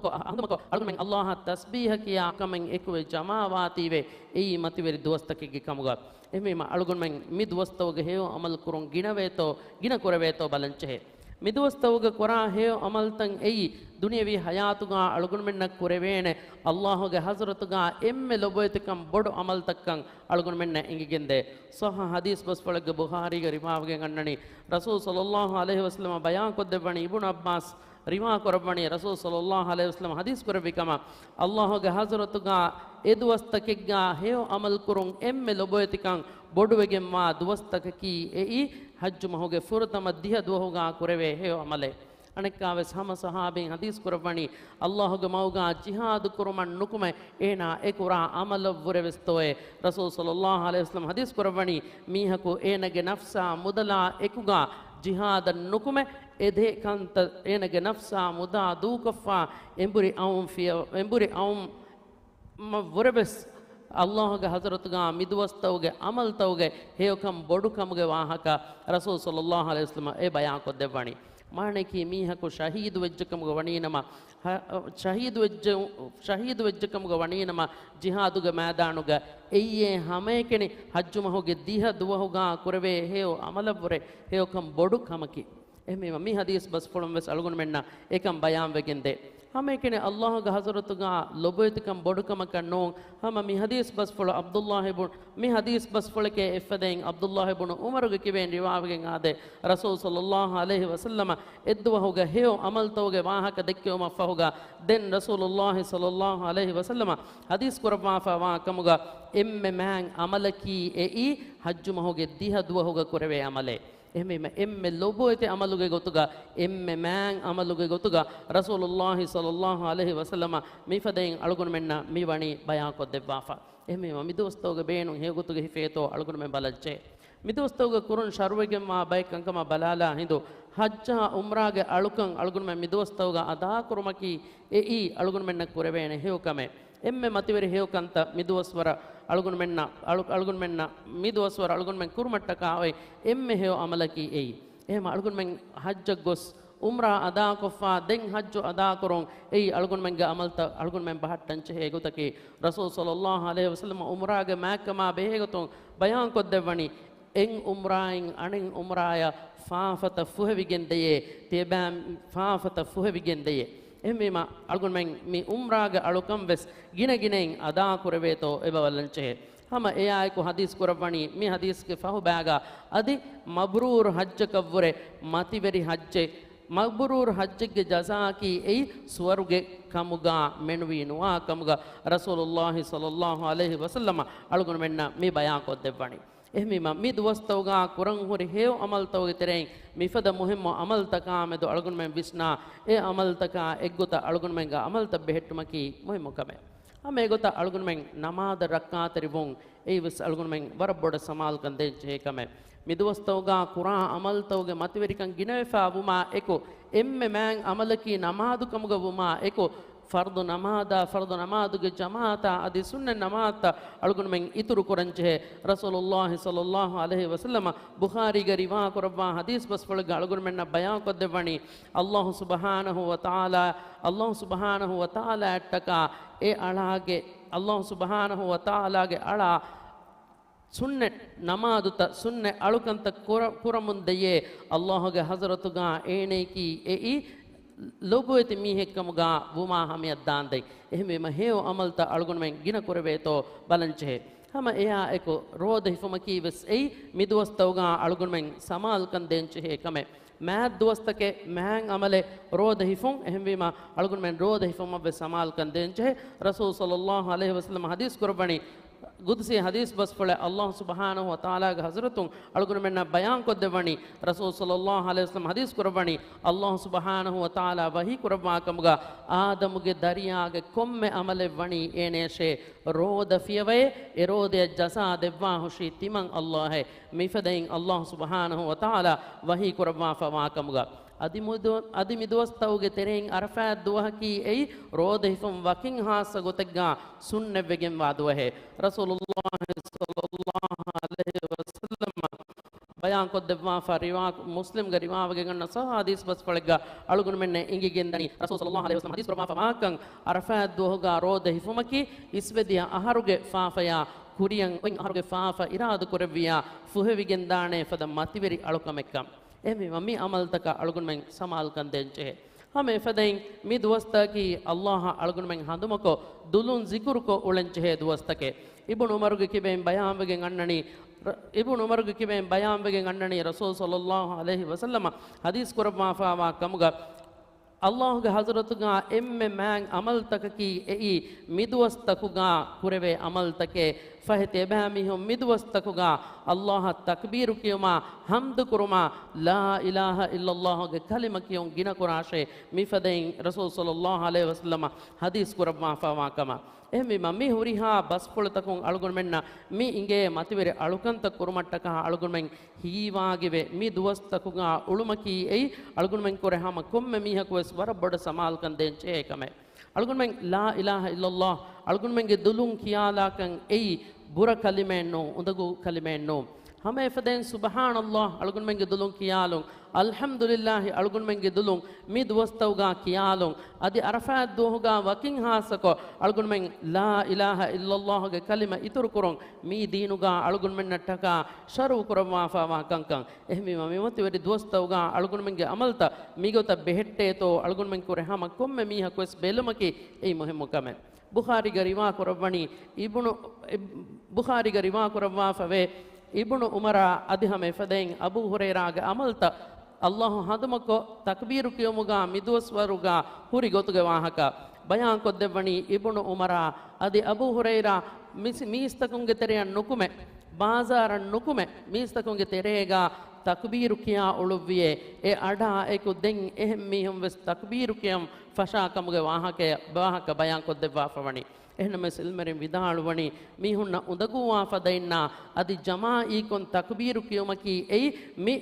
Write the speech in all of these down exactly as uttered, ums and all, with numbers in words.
އަހަރުމަކޮށް އަޅުގަނޑުމެން އައްލާހަށް ތަސްބީހަކިޔާ ކަމެއް އެކުވެ ޖަމާވާތީވެ އެއީ މަތިވެރި ދުވަސްތަކެއްގެ ކަމުގަ. އެހެންވީމަ އަޅުގަނޑުމެން މި ދުވަސްތަކުގަ ހެޔޮ އަމަލު ކުރުން ގިނަވޭތޯ، ގިނަ ކުރެވޭތޯ ބަލަންޖެހޭ. މި ދުވަސްތަކުގަ ކުރާ ހެޔޮ އަމަލުތައް އެއީ ދުނިޔަވީ ހަޔާތުގަ އަޅުގަނޑުމެންނަށް ކުރެވޭނެ އައްލާހުގެ ޙަޟްރަތުގަ އެންމެ ލޮބުވެތިކަން ބޮޑު އަމަލުތައްކަން އަޅުގަނޑުމެންނަށް އެނގިގެންދޭ. ޞައްޙަ ޙަދީޘް ބަސްފުޅެއްގަ ބުޚާރީގަ ރިވާވެގެން އަންނަނީ، ރަސޫލު ޞައްލައްލާހު ޢަލައިހި ވަސައްލަމަ ބަޔާންކޮށްދެއްވަނީ، އިބްނު ޢައްބާސް ރިވާ ކުރައްވަނީ، ރަސޫލު ޞައްލައްލާހު ޢަލައިހި ވަސައްލަމަ ޙަދީޘް ކުރެއްވި ކަމަށް، އައްލާހުގެ ޙަޟްރަތުގަ އެ ދުވަސްތަކެއްގަ ހެޔޮ އަމަލު ކުރުން އެންމެ ލޮބުވެތިކަން ބޮޑުވެގެންވާ ދުވަސްތަކަކީ އެއީ، ޙައްޖު މަހުގެ ފުރަތަމަ ދިހަ ދުވަހުގަ ކުރެވޭ ހެޔޮ އަމަލެއް. އަނެއްކާވެސް ހަމަ ޞަޙާބީން ޙަދީޘް ކުރައްވަނީ، އައްލާހުގެ މަގުގަ ޖިހާދު ކުރުމަށް ނުކުމެ، އޭނާ އެ ކުރާ އަމަލަށްވުރެވެސްތޯއޭ. ރަސޫލު ޞައްލައްލާހު ޢަލައިހި ވަސައްލަމަ ޙަދީޘް ކުރައްވަނީ، މީހަކު އޭނަގެ ނަފްސާ މުދަލާ އެކުގަ ޖިހާދަށް ނުކުމެ، އެދޭ ކަންތައް އޭނަގެ ނަފްސާ މުދާ ދޫކޮށްފަ އެނބުރި އައުން ފިޔަ-، އެނބުރި އައުމަށްވުރެވެސް، އައްލާހުގެ ޙަޟްރަތުގަ މި ދުވަސްތަކުގެ އަމަލުތަކުގެ ހެޔޮކަން ބޮޑުކަމުގެ ވާހަކަ ރަސޫލު ޞައްލައްލާހު ޢަލައިހި ވަސައްލަމަ އެ ބަޔާންކޮށްދެއްވަނީ. މާނައަކީ މީހަކު ޝަހީދު ވެއްޖެކަމުގަ ވަނީނަމަ، ހަ-، ޝަހީދު ވެއްޖެ-، ޝަހީދު ވެއްޖެކަމުގަ ވަނީނަމަ ޖިހާދުގެ މައިދާނުގަ އެއީ ހަމައެކަނި ޙައްޖު މަހުގެ ދިހަ ދުވަހުގަ ކުރެވޭ ހެޔޮ އަމަލަށްވުރެ ހެޔޮކަން ބޮޑު ކަމަކީ. އެހެންވީމަ، މި ޙަދީޘް ބަސްފުޅުން ވެސް އަޅުގަނޑުމެންނަށް އެކަން ބަޔާންވެގެންދޭ. ހަމައެކަނި އައްލާހުގެ ޙަޟްރަތުގަ ލޮބުވެތިކަން ބޮޑުކަމަކަށް ނޫން. ހަމަ މި ޙަދީޘް ބަސްފުޅު ޢަބްދުއްލާހި ބުން، މި ޙަދީޘް ބަސްފުޅެކޭ އެއްފަދައިން ޢަބްދުއްލާހި ބުނު ޢުމަރުގެ ކިބައިން ރިވާވެގެން އާދޭ، ރަސޫލު ޞައްލައްލާހު ޢަލައިހި ވަސައްލަމަ އެއްދުވަހުގެ ހެޔޮ ޢަމަލުތަކުގެ ވާހަކަ ދެއްކެވުމަށްފަހުގަ، ދެން ރަސޫލުއްލާހި ޞައްލައްލާހު ޢަލައިހި ވަސައްލަމަ ޙަދީޘް ކުރައްވާފައިވާ ކަމުގަ، އެންމެ މާތް ޢަމަލަކީ އެއީ ޙައްޖު މަހުގެ ދިހަ ދުވަހުގަ ކުރެވޭ ޢަމަލެއް. އެހެންވީމަ، އެންމެ ލޮބުވެތި ޢަމަލުގެ ގޮތުގަ، އެންމެ މާތް ޢަމަލުގެ ގޮތުގަ، ރަސޫލުއްލާހި ޞައްލައްލާހު ޢަލައިހި ވަސައްލަމަ މިފަދައިން އަޅުގަނޑުމެންނަށް މިވަނީ ބަޔާންކޮށްދެއްވާފަ. އެހެންވީމަ، މި ދުވަސްތަކުގެ ބޭނުން ހެޔޮގޮތުގަ ހިފޭތޯ އަޅުގަނޑުމެން ބަލަންޖެހޭ. މި ދުވަސްތަކުގަ ކުރުން ޝަރުވެގެންވާ ބައެއް ކަންކަމަށް ބަލާލާ ހިނދު، ޙައްޖާ ޢުމްރާގެ އަޅުކަން އަޅުގަނޑުމެން މި ދުވަސްތަކުގަ އަދާކުރުމަކީ އެއީ އަޅުގަނޑުމެންނަށް ކުރެވޭނެ ހެޔޮ ކަމެއް. އެންމެ މަތިވެރި ހެޔޮ ކަންތައް މި ދުވަސްވަރަށް އަޅުގަނޑުމެންނަށް، އަޅު-، އަޅުގަނޑުމެންނަށް މި ދުވަސްވަރަށް އަޅުގަނޑުމެން ކުރުމަށްޓަކާ އޮތް އެންމެ ހެޔޮ ޢަމަލަކީ އެއީ. އެހެން އަޅުގަނޑުމެން ޙައްޖަށް ގޮސް ޢުމްރާ އަދާކޮށްފަ، ދެން ޙައްޖު އަދާކުރުން އެއީ އަޅުގަނޑުމެންގެ ޢަމަލުތައް އަޅުގަނޑުމެން ބަހައްޓަންޖެހޭ ގޮތަކީ. ރަސޫލު ޞައްލައްލާހު ޢަލައިހި ވަސައްލަމަ ޢުމްރާގެ މާތްކަމާ ބެހޭގޮތުން ބަޔާންކޮށްދެއްވަނީ، އެއް ޢުމްރާއިން އަނެއް ޢުމްރާޔަށް ފާފަތައް ފުހެވިގެން ދެޔޭ، ތިޔަބައިމީހުން ފާފަތައް ފުހެވިގެން ދެޔޭ. އެހެންވީމަ، އަޅުގަނޑުމެން މި ޢުމްރާގެ އަޅުކަން ވެސް ގިނަގިނައިން އަދާކުރެވޭތޯ އެބަ ބަލަންޖެހޭ. ހަމަ އެއާއެކު ޙަދީޘް ކުރައްވަނީ، މި ޙަދީޘްގެ ފަހުބައިގަ އަދި މަބްރޫރު ޙައްޖަކަށްވުރެ މަތިވެރި ޙައްޖެއް، މަބްރޫރު ޙައްޖެއްގެ ޖަޒާއަކީ އެއީ ސުވަރުގެ ކަމުގަ މެނުވީ ނުވާ ކަމުގަ ރަސޫލުއްލާހި ޞައްލައްލާހު ޢަލައިހި ވަސައްލަމަ އަޅުގަނޑުމެންނަށް މި ބަޔާންކޮށްދެއްވަނީ. އެހެންވީމަ، މި ދުވަސްތަކުގަ ކުރަން ހުރި ހެޔޮ ޢަމަލުތަކުގެ ތެރެއިން މިފަދަ މުހިއްމު ޢަމަލުތަކާމެދު އަޅުގަނޑުމެން ވިސްނާ، އެ ޢަމަލުތަކާ އެއްގޮތަށް އަޅުގަނޑުމެންގެ ޢަމަލުތައް ބެހެއްޓުމަކީ މުހިއްމު ކަމެއް. ހަމަ އެގޮތަށް އަޅުގަނޑުމެން ނަމާދަށް ރައްކާތެރިވުން އެއީވެސް އަޅުގަނޑުމެން ވަރަށް ބޮޑަށް ސަމާލުކަން ދޭންޖެހޭ ކަމެއް. މި ދުވަސްތަކުގަ ކުރާ ޢަމަލުތަކުގެ މަތިވެރިކަން ގިނަވެފަ ވުމާ އެކު، އެންމެ މާތް ޢަމަލަކީ ނަމާދު ކަމުގަ ވުމާ އެކު، ފަރްޟު ނަމާދާ، ފަރްޟު ނަމާދުގެ ޖަމާޢަތާ އަދި ސުންނަތް ނަމާދުތައް އަޅުގަނޑުމެން އިތުރު ކުރަންޖެހޭ. ރަސޫލުއްލާހި ޞައްލައްލާހު ޢަލައިހި ވަސައްލަމަ ބުޚާރީގަ ރިވާކުރައްވާ ޙަދީޘް ބަސްފުޅެއްގަ އަޅުގަނޑުމެންނަށް ބަޔާންކޮށްދެއްވަނީ، އައްލާހު ސުބްޙާނަހު ވަތަޢާލާ، އައްލާހު ސުބްޙާނަހު ވަތަޢާލާއަށްޓަކާ އެ އަޅާގެ، އައްލާހު ސުބްޙާނަހު ވަތަޢާލާގެ އަޅާ ސުންނަތް ނަމާދުތައް، ސުންނަތް އަޅުކަންތައް ކުރަ-، ކުރަމުން ދެޔޭ، އައްލާހުގެ ޙަޟްރަތުގަ އޭނަޔަކީ އެއީ ލޮބުވެތި މީހެއްކަމުގަ ވުމާ ހަމަޔަށް ދާންދެން. އެހެންވީމަ، ހެޔޮ ޢަމަލުތައް އަޅުގަނޑުމެން ގިނަ ކުރެވޭތޯ ބަލަންޖެހޭ. ހަމަ އެއާއެކު، ރޯދަ ހިފުމަކީ ވެސް އެއީ މި ދުވަސްތަކުގަ އަޅުގަނޑުމެން ސަމާލުކަން ދޭންޖެހޭ ކަމެއް. މާތް ދުވަސްތަކެއް، މާތް ޢަމަލެއް ރޯދަ ހިފުން. އެހެންވީމަ، އަޅުގަނޑުމެން ރޯދަ ހިފުމަށް ވެސް ސަމާލުކަން ދޭންޖެހޭ. ރަސޫލު ޞައްލައްލާހު ޢަލައިހި ވަސައްލަމަ ޙަދީޘް ކުރައްވަނީ، ގުދުސީ ޙަދީޘް ބަސްފުޅެއް އައްލާހު ސުބްޙާނަހު ވަތަޢާލާގެ ޙަޟްރަތުން އަޅުގަނޑުމެންނަށް ބަޔާންކޮށްދެއްވަނީ، ރަސޫލު ޞައްލައްލާހު ޢަލައިހި ވަސައްލަމަ ޙަދީޘް ކުރައްވަނީ، އައްލާހު ސުބްޙާނަހު ވަތަޢާލާ ވަޙީ ކުރައްވާ ކަމުގަ، އާދަމުގެ ދަރިޔާގެ ކޮންމެ ޢަމަލެއް ވަނީ އޭނަޔަށޭ، ރޯދަ ފިޔަވައޭ، އެ ރޯދަޔަށް ޖަޒާ ދެއްވާހުށީ ތިމަން އައްލާހޭ. މިފަދައިން އައްލާހު ސުބްޙާނަހު ވަތަޢާލާ ވަޙީ ކުރައްވާފައިވާ ކަމުގަ، އަދި މިދު-، އަދި މިދުވަސްތަކުގެ ތެރެއިން ޢަރަފާތް ދުވަހަކީ އެއީ ރޯދަ ހިފުން ވަކިން ޚާއްޞަ ގޮތެއްގަ ސުންނަތްވެގެންވާ ދުވަހެއް. ރަސޫލުއްލާހި ޞައްލައްލާހު ޢަލައިހި ވަސައްލަމަ ބަޔާންކޮށްދެއްވާފަ، ރިވާ، މުސްލިމްގެ ރިވާވެގެން އަންނަ ޞައްޙަ ޙަދީޘް ބަސްފުޅެއްގަ އަޅުގަނޑުމެންނަށް އެނގިގެންދަނީ، ރަސޫލު ޞައްލައްލާހު ޢަލައިހި ވަސައްލަމަ ޙަދީޘް ކުރައްވާފަ ވާކަން، ޢަރަފާތް ދުވަހުގަ ރޯދަ ހިފުމަކީ އިސްވެދިޔަ އަހަރުގެ ފާފަޔާ ކުރިޔަށް އޮތް އަހަރުގެ ފާފަ އިރާދަ ކުރެއްވިޔާ ފުހެވިގެންދާނެ ފަދަ މަތިވެރި އަޅުކަމެއްކަން. އެހެންވީމަ، މި ޢަމަލުތަކަށް އަޅުގަނޑުމެން ސަމާލުކަން ދޭންޖެހޭ. ހަމަ އެފަދައިން މި ދުވަސްތަކަކީ ﷲ އަށް އަޅުގަނޑުމެން ހަނދުމަކޮށް، ދުލުން ޒިކުރުކޮށް އުޅެންޖެހޭ ދުވަސްތަކެއް. އިބުނު ޢުމަރުގެ ކިބައިން ބަޔާންވެގެން އަންނަނީ، ރ-، އިބުނު ޢުމަރުގެ ކިބައިން ބަޔާންވެގެން އަންނަނީ، ރަސޫލު ޞައްލައްލާހު ޢަލައިހި ވަސައްލަމަ ޙަދީޘް ކުރައްވާފާވާ ކަމުގަ، ﷲ ގެ ޙަޟްރަތުގަ އެންމެ މާތް ޢަމަލުތަކަކީ އެއީ، މި ދުވަސްތަކުގަ ކުރެވޭ ޢަމަލުތަކެއް. ފަހެ ތިޔަބައިމީހުން މި ދުވަސްތަކުގަ ﷲ އަށް ތަކްބީރު ކިޔުމާ، ޙަމްދު ކުރުމާ، ލާ އިލާހަ އިއްލައްލާހުގެ ކަލިމަ ކިޔުން ގިނަ ކުރާށޭ. މިފަދައިން ރަސޫލު ޞައްލައްލާހު ޢަލައިހި ވަސައްލަމަ ޙަދީޘް ކުރައްވާފާވާ ކަމަށް. އެހެންވީމަ، މި ހުރިހާ ބަސްފުޅުތަކުން އަޅުގަނޑުމެންނަށް މި އިނގޭ މަތިވެރި އަޅުކަންތައް ކުރުމަށްޓަކާ އަޅުގަނޑުމެން ހީވާގިވެ މި ދުވަސްތަކުގަ އުޅުމަކީ އެއީ، އަޅުގަނޑުމެން ކުރެ ހަމަ ކޮންމެ މީހަކު ވެސް ވަރަށް ބޮޑަށް ސަމާލުކަން ދޭން ޖެހޭ ކަމެއް. އަޅުގަނޑުމެން ލާ އިލާހަ އިއްލައްލާހު އަޅުގަނޑުމެންގެ ދުލުން ކިޔާލާކަން އެއީ ބުރަ ކަލިމައެއް ނޫން، އުނދަގޫ ކަލިމައެއް ނޫން. ހަމަ އެފަދައިން ސުބްޙާނައްލާހު އަޅުގަނޑުމެންގެ ދުލުން ކިޔާލުން، އަލްޙަމްދުލިއްލާހި އަޅުގަނޑުމެންގެ ދުލުން މި ދުވަސްތަކުގަ ކިޔާލުން، އަދި ޢަރަފާތް ދުވަހުގަ ވަކިން ޚާއްޞަކޮށް އަޅުގަނޑުމެން ލާ އިލާހަ އިއްލައްލާހުގެ ކަލިމަ އިތުރުކުރުން، މީ ދީނުގަ އަޅުގަނޑުމެންނަށްޓަކާ ޝަރުޢު ކުރައްވާފާވާ ކަންކަން. އެހެންވީމަ، މި މަތިވެރި ދުވަސްތަކުގަ އަޅުގަނޑުމެންގެ ޢަމަލުތައް މިގޮތަށް ބެހެއްޓޭތޯ އަޅުގަނޑުމެން ކުރެ ހަމަ ކޮންމެ މީހަކު ވެސް ބެލުމަކީ އެއީ މުހިއްމު ކަމެއް. ބުޚާރީގަ ރިވާ ކުރައްވަނީ އިބްނު، އިބް-، ބުޚާރީގަ ރިވާ ކުރައްވާފަވޭ، އިބްނު ޢުމަރާ އަދި ހަމަ އެފަދައިން އަބޫ ހުރައިރާގެ ޢަމަލުތައް ﷲ އަށް ހަނދުމަކޮށް، ތަކްބީރު ކިޔުމުގަ މި ދުވަސްވަރުގަ ހުރި ގޮތުގެ ވާހަކަ ބަޔާންކޮށްދެއްވަނީ އިބްނު ޢުމަރާ އަދި އަބޫ ހުރައިރާ މިސް-، މީސްތަކުންގެ ތެރެއަށް ނުކުމެ، ބާޒާރަށް ނުކުމެ، މީސްތަކުންގެ ތެރޭގަ ތަކްބީރު ކިޔާ އުޅުއްވިއޭ. އެ އަޑާ އެކު ދެން އެހެން މީހުން ވެސް ތަކްބީރު ކިޔަން ފަށާ ކަމުގެ ވާހަކަ، ވާހަކަ ބަޔާންކޮށްދެއްވާފަވަނީ. އެހެންނަމަވެސް ޢިލްމުވެރިން ވިދާޅުވަނީ، މީހުންނަށް އުނދަގޫވާ ފަދައިންނާ އަދި ޖަމާޢީކޮށް ތަކްބީރު ކިޔުމަކީ އެއީ މި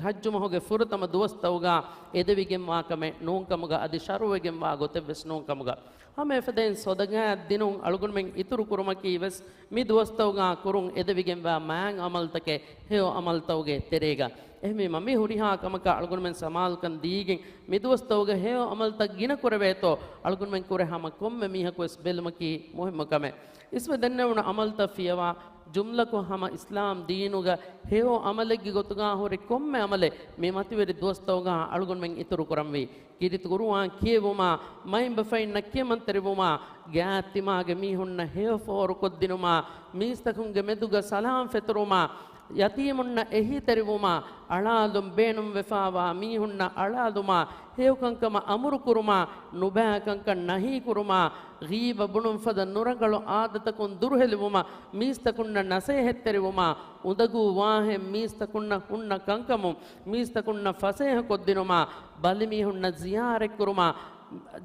ޙައްޖު މަހުގެ ފުރަތަމަ ދުވަސްތަކުގަ އެދެވިގެންވާ ކަމެއް ނޫންކަމުގަ އަދި ޝަރުޢުވެގެންވާ ގޮތެއްވެސް ނޫންކަމުގަ. ހަމަ އެފަދައިން ޞަދަޤާތް ދިނުން އަޅުގަނޑުމެން އިތުރު ކުރުމަކީ ވެސް މި ދުވަސްތަކުގަ ކުރުން އެދެވިގެންވާ މާތް ޢަމަލުތަކެއް، ހެޔޮ ޢަމަލުތަކުގެ ތެރޭގަ. އެހެންވީމަ، މި ހުރިހާ ކަމަކަށް އަޅުގަނޑުމެން ސަމާލުކަން ދީގެން، މި ދުވަސްތަކުގަ ހެޔޮ ޢަމަލުތައް ގިނަ ކުރެވޭތޯ، އަޅުގަނޑުމެން ކުރެ ހަމަ ކޮންމެ މީހަކު ވެސް ބެލުމަކީ މުހިއްމު ކަމެއް. އިސްވެ ދެންނެވުނު ޢަމަލުތައް ފިޔަވާ، ޖުމްލަކޮށް ހަމަ އިސްލާމް ދީނުގަ ހެޔޮ ޢަމަލެއްގެ ގޮތުގަ ހުރި ކޮންމެ ޢަމަލެއް މި މަތިވެރި ދުވަސްތަކުގަ އަޅުގަނޑުމެން އިތުރު ކުރަންވީ. ކީރިތި ޤުރުއާން ކިޔެވުމާ، މައިންބަފައިންނަށް ކިޔަމަންތެރިވުމާ، ގާތްތިމާގެ މީހުންނަށް ހެޔޮ ފޯރުކޮށްދިނުމާ، މީސްތަކުންގެ މެދުގަ ސަލާމް ފެތުރުމާ، ޔަތީމުންނަށް އެހީތެރިވުމާ، އަޅާލުން ބޭނުންވެފާވާ މީހުންނަށް އަޅާލުމާ، ހެޔޮކަންކަމަށް އަމުރުކުރުމާ، ނުބައިކަންކަން ނަހީކުރުމާ، ޣީބަ ބުނުން ފަދަ ނުރަނގަޅު އާދަތަކުން ދުރުހެލިވުމަށް މީސްތަކުންނަށް ނަސޭހަތްތެރިވުމާ، އުނދަގޫ ވާހެން މީސްތަކުންނަށް ހުންނަ ކަންކަމުން މީސްތަކުންނަށް ފަސޭހަކޮށްދިނުމާ، ބަލިމީހުންނަށް ޒިޔާރަތްކުރުމާ،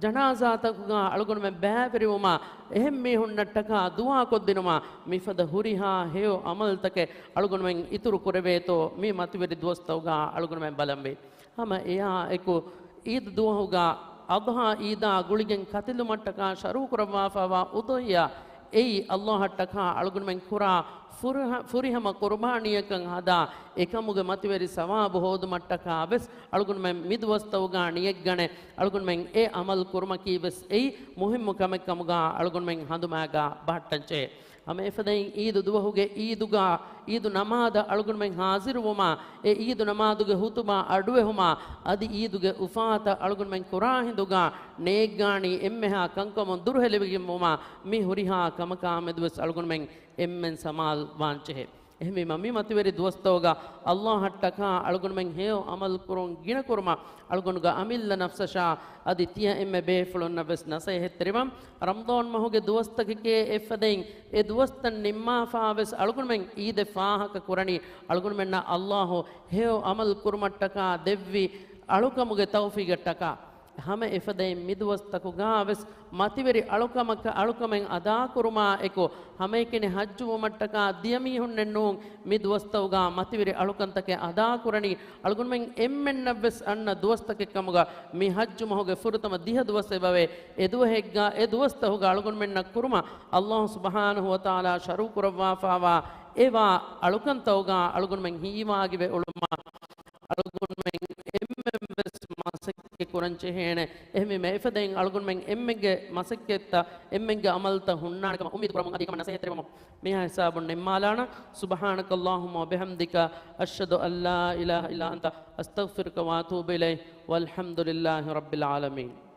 ޖަނާޒާތަކުގަ އަޅުގަނޑުމެން ބައިވެރިވުމާ، އެހެން މީހުންނަށްޓަކާ ދުޢާކޮށްދިނުމާ، މިފަދަ ހުރިހާ ހެޔޮ ޢަމަލުތަކެއް އަޅުގަނޑުމެން އިތުރު ކުރެވޭތޯ، މި މަތިވެރި ދުވަސްތަކުގަ އަޅުގަނޑުމެން ބަލަންވީ. ހަމަ އެއާއެކު، ޢީދު ދުވަހުގަ އަޟްޙާ ޢީދާ ގުޅިގެން ކަތިލުމަށްޓަކާ ޝަރުޢުކުރައްވާފައިވާ އުޟުޙިޔާ އެއީ ﷲ އަށްޓަކާ އަޅުގަނޑުމެން ކުރާ ފުރިހަ-، ފުރިހަމަ ޤުރުބާނީއަކަށް ހަދާ އެކަމުގެ މަތިވެރި ސަވާބު ހޯދުމަށްޓަކާ ވެސް އަޅުގަނޑުމެން މި ދުވަސްތަކުގަ ނިޔަތްގަނެ، އަޅުގަނޑުމެން އެ ޢަމަލު ކުރުމަކީ ވެސް އެއީ މުހިއްމު ކަމެއް ކަމުގަ އަޅުގަނޑުމެން ހަނދުމާގަ ބަހައްޓަންޖެހޭ. ހަމަ އެފަދައިން ޢީދު ދުވަހުގެ ޢީދުގަ، ޢީދު ނަމާދަށް އަޅުގަނޑުމެން ހާޒިރުވުމާ، އެ ޢީދު ނަމާދުގެ ޚުޠުބާ އަޑުއެހުމާ، އަދި ޢީދުގެ އުފާތައް އަޅުގަނޑުމެން ކުރާ ހިނދުގަ ނޭއްގާނީ އެންމެހާ ކަންކަމުން ދުރުހެލިވެގެންވުމާ، މި ހުރިހާ ކަމަކާމެދުވެސް އަޅުގަނޑުމެން އެންމެން ސަމާލުވާންޖެހޭ. އެހެންވީމަ، މި މަތިވެރި ދުވަސްތަކުގަ ﷲ އަށްޓަކާ އަޅުގަނޑުމެން ހެޔޮ ޢަމަލު ކުރުން ގިނަ ކުރުމަށް، އަޅުގަނޑުގެ އަމިއްލަ ނަފްސަށާ އަދި ތިޔަ އެންމެ ބޭފުޅުންނަށް ވެސް ނަސޭހަތްތެރިވަން. ރަމަޟާން މަހުގެ ދުވަސްތަކެކޭ އެފަދައިން އެ ދުވަސްތައް ނިންމާފާވެސް އަޅުގަނޑުމެން ޢީދެއް ފާހަގަ ކުރަނީ، އަޅުގަނޑުމެންނަށް ﷲ ހެޔޮ ޢަމަލު ކުރުމަށްޓަކާ ދެއްވި އަޅުކަމުގެ ތައުފީގަށްޓަކާ. ހަމަ އެފަދައިން މި ދުވަސްތަކުގަ ވެސް މަތިވެރި އަޅުކަމަކަށް އަޅުކަމެއް އަދާކުރުމާ އެކު، ހަމައެކަނި ޙައްޖުވުމަށްޓަކާ ދިޔަ މީހުންނެއް ނޫން، މި ދުވަސްތަކުގަ މަތިވެރި އަޅުކަންތަކެއް އަދާކުރަނީ، އަޅުގަނޑުމެން އެންމެންނަށްވެސް އަންނަ ދުވަސްތަކެއް ކަމުގަ މި ޙައްޖު މަހުގެ ފުރަތަމަ ދިހަ ދުވަސް އެބަވޭ. އެ ދުވަހެއްގަ، އެ ދުވަސްތަކުގަ އަޅުގަނޑުމެންނަށް ކުރުމަށް ﷲ ސުބްޙާނަހޫ ވަތަޢާލާ ޝަރުޢު ކުރައްވާފާވާ އެވާ އަޅުކަންތައުގާ އަޅުގަނޑުމެން ހީވާގިވެ އުޅުމަށް އަޅުގަނޑުމެން އެންމެން ވެސް މަސައްކަތް ކުރަން ޖެހޭނެ. އެހެންވީމަ އެފަދައިން އަޅުގަނޑުމެން އެންމެންގެ މަސައްކަތްތައް، އެންމެންގެ އަމަލްތައް ހުންނާނެ ކަމަށް އުއްމީދު ކުރަމުން އަދި އެކަމަށް ނަސޭހަތް ދެއްވަމުން މިހާ ހިސާބުން ނިންމާލާނަން. سبحانك اللهم وبحمدك، أشهد أن لا إله إلا أنت، أستغفرك وأتوب إليك، والحمد لله رب العالمين.